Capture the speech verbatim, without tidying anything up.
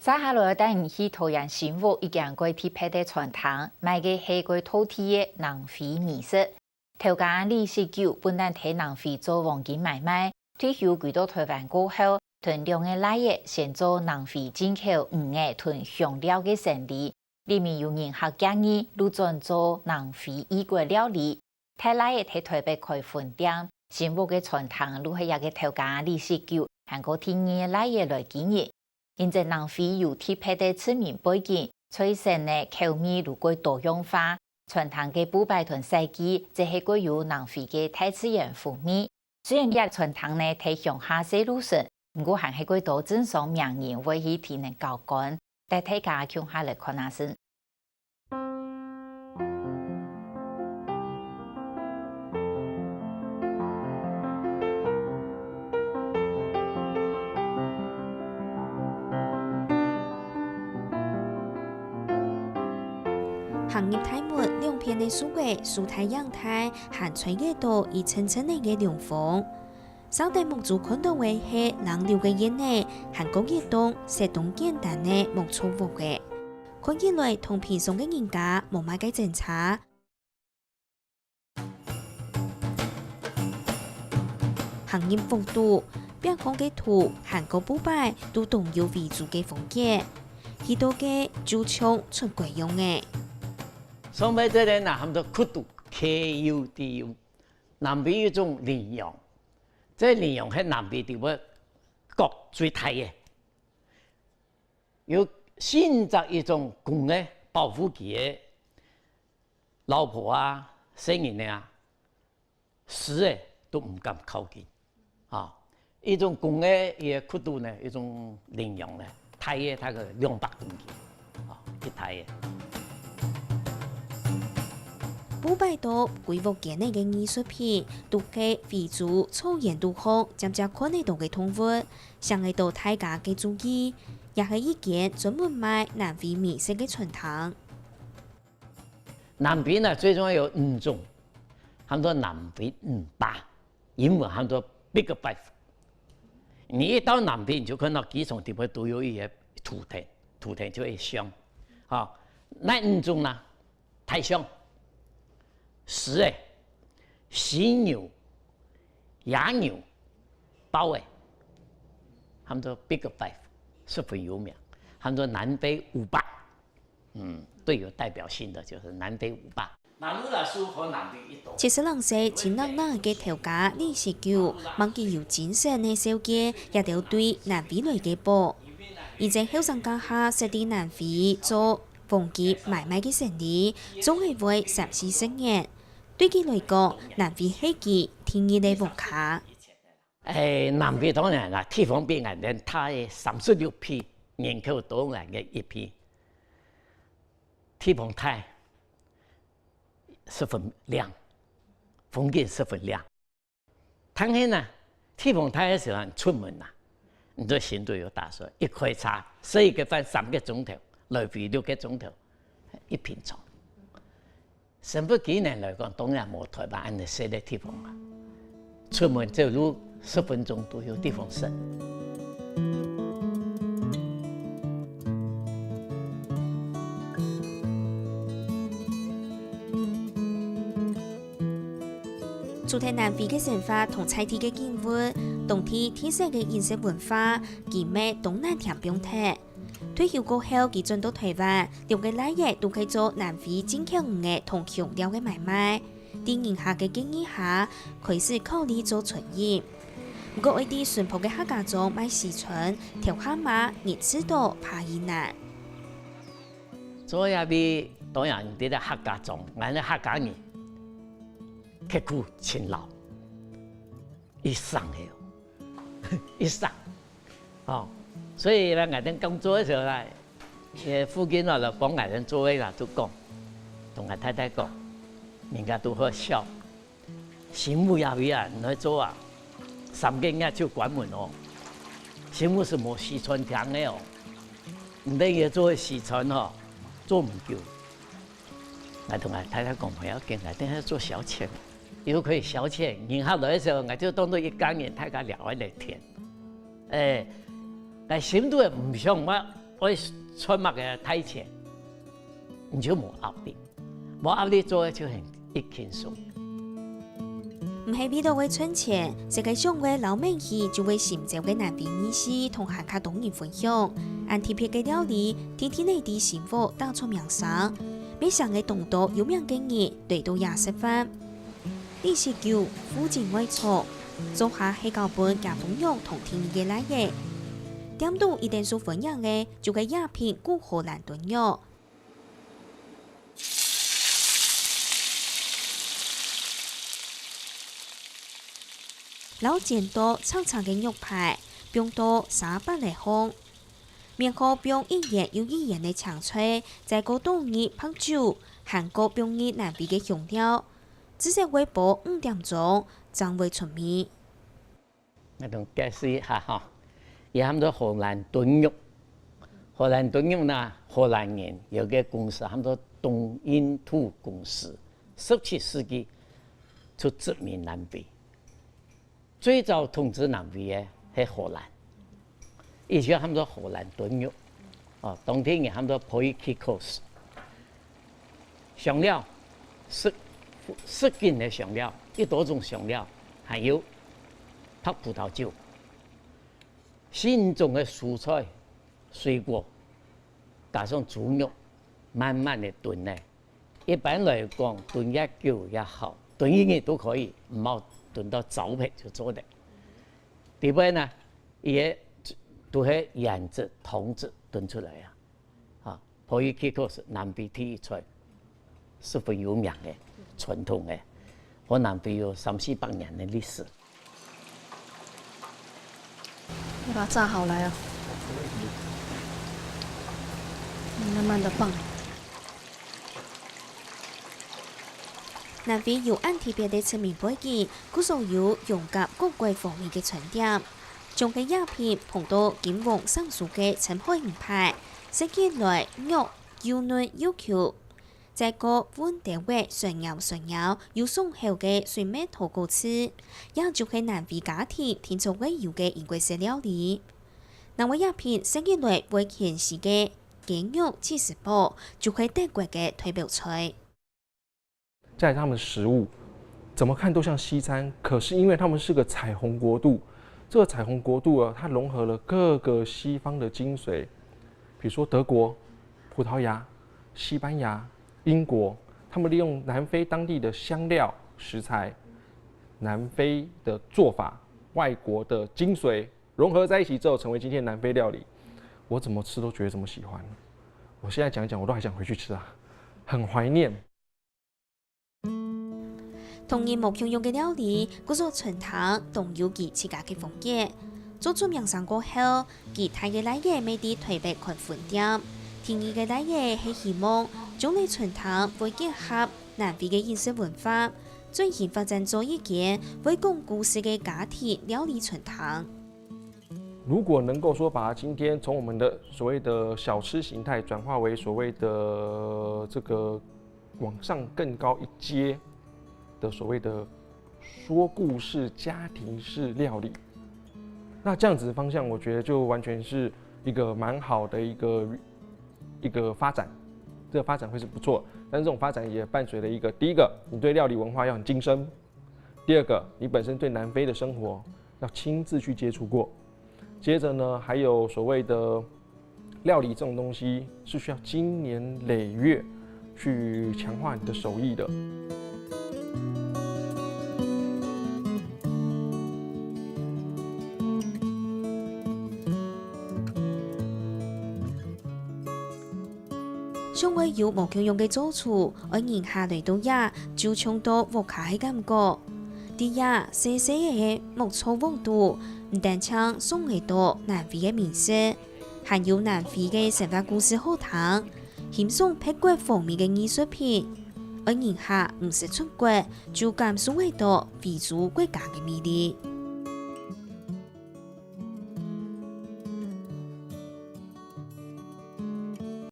接下來帶你去桃園新屋一間蓋特別个餐廳，賣个係蓋道地个南非美食。頭家李十九本來在南非做黃金買賣，退休歸到台灣過後，同兩个倈仔先做南非進口魚仔同香料个生理。裡面有人客建議，就轉做南非異國料理。大倈仔在台北開分店，新屋个餐廳就係這个頭家李十九，還過第二个倈仔來經營。 因為南非有特別个殖民背景，菜色个口味就蓋多樣化，餐廳个佈擺同設計，就係蓋有南非个大自然風味。雖然這餐廳呢在鄉下細路村，毋過還係蓋多政商名人會去蹛等交關，帶大家共下來看下先。 行入大門，兩片个樹仔，樹大影大，還吹得著一陣陣仔个涼風。 上等目珠看著个係冷溜个院仔，還過一棟適當簡單个木造屋仔。看起來同平常个人家無麼个精差。行入屋肚，壁項个圖還過布擺都當有非洲个風格，起到个就像出國樣仔。上背這个呢，喊做Kudu，K U D U。南非有一種羚羊，這羚羊係南非地方國最大个。 有性質一種公个保護佢个老婆啊、細人仔啊、獅仔都毋敢靠近。啊，一種公个，佢个Kudu呢，一種羚羊呢，大个大概兩百公斤，啊，一大个。布擺到歸屋間仔个藝術品，都係非洲草原肚項漸漸看得著个動物。 想得著大家个注意，也係一間專門賣南非美食个餐廳。南非呢，最重要有五種，喊做南非五霸，英文喊做Big Five。你一到南非，你就看到機場底背都有一个圖騰，圖腾就會像，啊，哪五種呢？ 大象、獅仔、犀牛、野牛、豹仔，喊做Big Five，十分有名，喊做南非五霸。嗯，最有代表性的就是南非五霸。馬路啦，樹和南非一棟。七十零歲盡鬧鬧个頭家李十九，望佢有精神个紹介，這兜對南非來个寶。以前後生該下，識在南非做 黃金買賣个生理，總係會三四十年。對佢來講，南非係佢第二个屋下。欸，南非當然啦，地方比𠊎等大个三十六倍，人口多𠊎个一倍。地方大，十分靚，風景十分靚。 但係呢，地方大个時候，你出門啊，你就心肚有打算，一開車，食一個飯三個鐘頭，來回六個鐘頭，一平常。生活機能來講，當然無台灣恁樣細个地方啊。出門走路十分鐘都有地方食。 除忒南非个生活同在地个景物，當地特色个飲食文化，佢乜當難添放忒。退休過後，佢轉到台灣，兩個倈仔都去做南非進口魚仔同香料个買賣。在人客个建議下，開始考慮做餐飲。毋過愛在純樸个客家庄賣西餐，頭下嫲日子都怕已難。 做這位當然你知道客家庄，𠊎等客家人刻苦勤勞，一生个哦，一生。哦，所以呢，𠊎等工作个時候呢，呃，附近啊，來幫𠊎等做个啦，就講，同𠊎太太講，人家都會笑。 新屋這位啊，你來做啊，三個月就關門哦。新屋係無西餐廳个哦，你等也做西餐吼，做毋久。𠊎同𠊎太太講，毋要緊，𠊎等下做消遣，又可以消遣。人客來个時候，𠊎就當做一家人，大家聊一聊天。欸，𠊎心肚也毋想，𠊎 愛賺麼个大錢，你就無壓力，無壓力做个就很一輕鬆。毋係為著愛賺錢，世界上个老面去就會尋找个南非義士同還較多人分享。恁特別个料理，定定仔在新屋打出名聲，乜成个當多有名个人來到這食飯。 二十九，附近外場，做下係交分厥餔娘同第二个倈仔。店肚一等受歡迎个，就係這片古荷蘭燉肉。摎煎到赤赤个肉排，放到沙發仔項。面項放一圓又一圓个青菜，再過倒入白酒，還過放入南非个香料。 至少會煲五點鐘，正會出味。𠊎同解釋一下哈，佢喊做荷蘭燉肉。荷蘭燉肉呢，荷蘭人有個公司喊做東印度公司，十七世紀就殖民南非。 最早統治南非个係荷蘭，以前喊做荷蘭燉肉，哦，當地人喊做Potjie Kikos。香料，食，食緊个香料，一多種香料，還有白葡萄酒，四五種个蔬菜、水果，加上豬肉，慢慢个燉呢。 一般來講，燉越久越好，燉一日都可以，毋好燉到燥忒就做得。底背呢，佢个都係原汁、湯汁燉出來啊。啊，Potjie Kikos係南非第一菜，十分有名个，傳統个，和南非有三四百年个歷史。 要把它炸好來哦。慢慢的放。南非有恁特別个殖民背景，故所有融合各國風味个餐點，將該這片捧到金黃生疏个深海魚排，食起來肉又嫩又Q。 再過搵兜仔酸醃酸醃又爽口个水蜜桃果子，這就係南非家庭定著會有个英國式料理。另外一片食起來會牽絲个雞肉起司堡，就係德國个代表菜。再來他們的食物，怎麼看都像西餐，可是因為他們是個彩虹國度，這個彩虹國度啊，它融合了各個西方的精髓，比如說德國、葡萄牙、西班牙、英國，他們利用南非當地的香料、食材、南非的做法、外國的精髓融合在一起之後，成為今天的南非料理。我怎麼吃都覺得怎麼喜歡。我現在講一講，我都還想回去吃啊，很懷念。 同人無共樣个料理，故所餐廳當有佢自家个風格。做出名聲過後，佢大个倈仔乜在臺北開分店。第二个倈仔係希望，將來餐廳會結合南非个飲食文化，轉型發展做一間會講故事个家庭料理餐廳。 如果能夠說把它今天從我們的所謂的小吃形態轉化為所謂的這個往上更高一階的所謂的說故事家庭式料理，那這樣子的方向，我覺得就完全是一個蠻好的一個，一個發展，這個發展會是不錯。但是這種發展也伴隨了一個，第一個，你對料理文化要很精深， 第二個，你本身對南非的生活要親自去接觸過。接著呢，還有所謂的料理這種東西，是需要經年累月去強化你的手藝的。 想愛有無共樣个做處，愛人客來到這，就像到屋下个感覺。在這細細个木造屋肚，毋單淨嚐得到南非个美食，還有南非个生活故事好聽，欣賞別國風味个藝術品。愛人客毋使出國，就感受得到非洲國家个魅力。